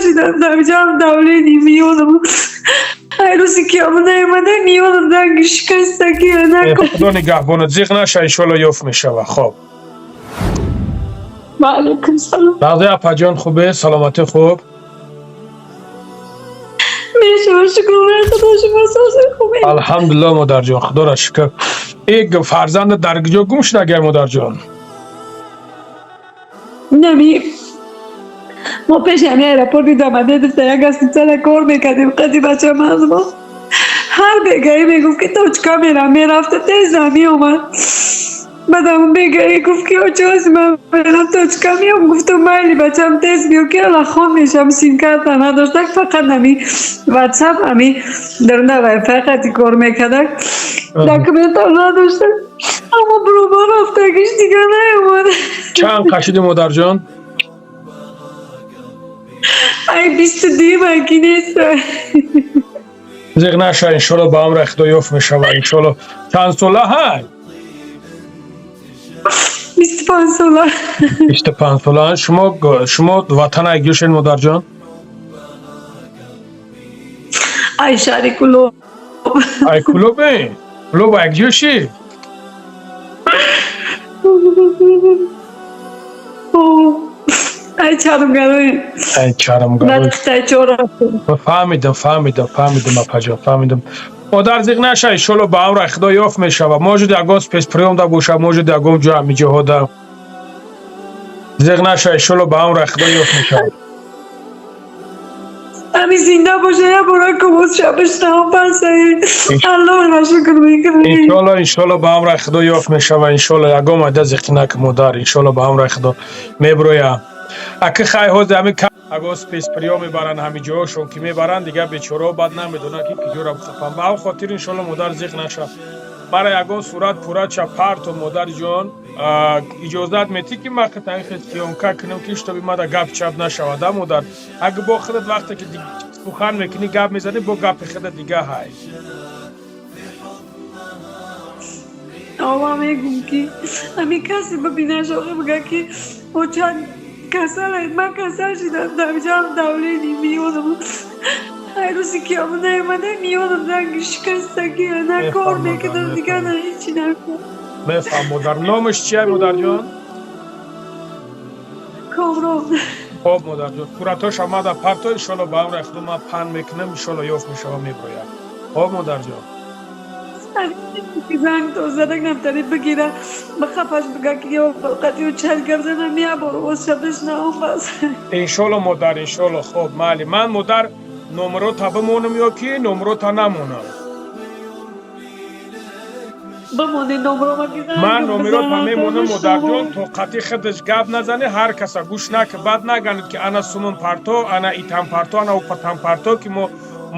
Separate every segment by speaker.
Speaker 1: Шидам, дар давление миёнам. Ай рӯзи ки наомада, миёнам ранги шикастагӣ накун.
Speaker 2: Худо нигаҳбонат, зиқ наша, иншоалло ёфт мешава. Хоб.
Speaker 1: Ва алайкум салом.
Speaker 2: Бағзи, апаҷон, хубе, саломатӣ хуб?
Speaker 1: Мешава, шукр Худо, шумо сози хубе?
Speaker 2: Алҳамдулилло, модарҷон, худоро шукр. Ик фарзанда дар куҷо гум шудагай, модарҷон?
Speaker 1: Нами мо пеши ҳами аэропорти Домодедово як гостиницада кор мекардем. Қади бачам аз мо ҳар бегаӣ мегуфт, ки точка мерам, мерафта, тез намеомад. Баъдам бегаӣ гуфт, ки очози ман мерам точка, меом. Гуфтум, майли, бачам, тез биё, ки алахон мешам. Симкарта надоштак, фақат ами ватсап, ами дарунда вайфай қати кор мекардак, документам надоштак, аммо баробар рафтагиш, дига наомад.
Speaker 2: Чанд қашиди, модарҷон?
Speaker 1: Ай 22 маки нест.
Speaker 2: Зиқ наша, иншоалло ба амри Худо ёфт мешава, иншоалло. Чанд сола ҳай?
Speaker 1: 25 сола.
Speaker 2: 25 сола. Шумо ватан айгӯшен, модарҷон?
Speaker 1: Ай шаҳри Кулоб.
Speaker 2: Ай Кулобе? Кулоб айгӯши?
Speaker 1: Ай Чармгарои.
Speaker 2: Ай Чармгарои.
Speaker 1: Чора.
Speaker 2: Фаҳмидам, фаҳмидам, фаҳмидам, апаҷон, фаҳмидам. Модар, зиқ наша, иншоалло ба амри Худо ёфт мешава. Может, ягон спецприём да боша, может, ягон ҷо ҳамиҷоҳо да. Зиқ наша, иншоалло ба амри Худо ёфт мешава.
Speaker 1: Ами зинда боша, я бора кубоз шабишнам, пасаи Аллоҳро шукр мекунем.
Speaker 2: Иншоалло, иншоалло ба амри Худо ёфт мешава, иншоалло. Ягон майда зиқӣ наку, модар, иншоалло ба амри Худо меброя. Аки хай, ҳози ҳами аго спецприём мебаранд, ҳамиҷоҳошон ки мебаранд, дигар бечораҳо баъд намедонанд, ки куҷоро бихапанд. Ба ҳам хотир, иншоалло, модар, зиқ наша. Мара ягон сурат пурача парто, модарҷон. Иҷозат метӣ, ки ман хитаихе съёмка кунам, ки чтобы мада гап чап нашавад, а, модар? Ага бо худат вақте ки сухан мекунӣ, гап мезанӣ, бо гапи худат дига ҳай.
Speaker 1: Ова мегум, ки ами касе бибинаш, охи бига, ки оча касал, ман касал шидам, дарҷам давление миёнам. Ай рӯзи ки наомада, миёнам ранги шикастагӣ, на кор мекунам, дига на ҳичи накун.
Speaker 2: Мефаҳм, модар. Номаш чия, модарҷон?
Speaker 1: Комрон.
Speaker 2: Хоб, модарҷон, суратҳоша мада парто, иншоалло ба амри Худо ман пан мекунам, иншоалло ёфт мешава, меброяд. Хоб, модарҷон.
Speaker 1: Занг то задак намтани бигира, ба хафаш бига, ки ё қатиё чанд гап занам, я бор овозша бишнавам, бас.
Speaker 2: Иншоалло, модар, иншоалло. Хоб, майли. Ман, модар, номерота бимонам ё ки номерота намонам?
Speaker 1: Бимони номерома.
Speaker 2: Ман номерота мемонам, модарҷон. То қати худаш гап назанӣ, ҳар каса гӯш наки, баъд наганед, ки ана сумун парто, ана итам парто, ана упатам парто, ки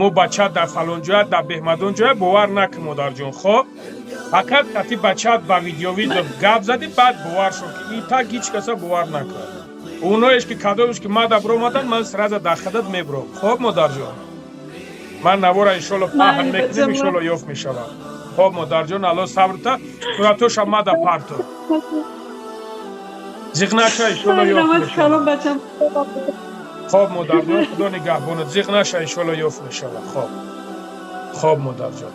Speaker 2: мо бача дар фалон ҷоя, дар беҳмадон ҷоя. Бовар наки, модарҷон. Хоб, фақат қати бачаат ба видеовызов гап задӣ, баъд бовар шуд, ки и так ҳеҷ каса бовар накард. Оноеш ки кадомеш ки мада бромадан, ман сразу дар худат мебром. Хоб, модарҷон, ман навора иншоалло паҳн мекунем, иншоалло ёфт мешавад. Хоб, модарҷон, алло сабрта. Суратоша мада парто. Зиқ наша, иншоалло ёфт мешавад. Хоб, модарҷон, худо нигаҳбонат. Зиқ наша, иншоалло ёфт мешавад. Хоб, хоб, модарҷон.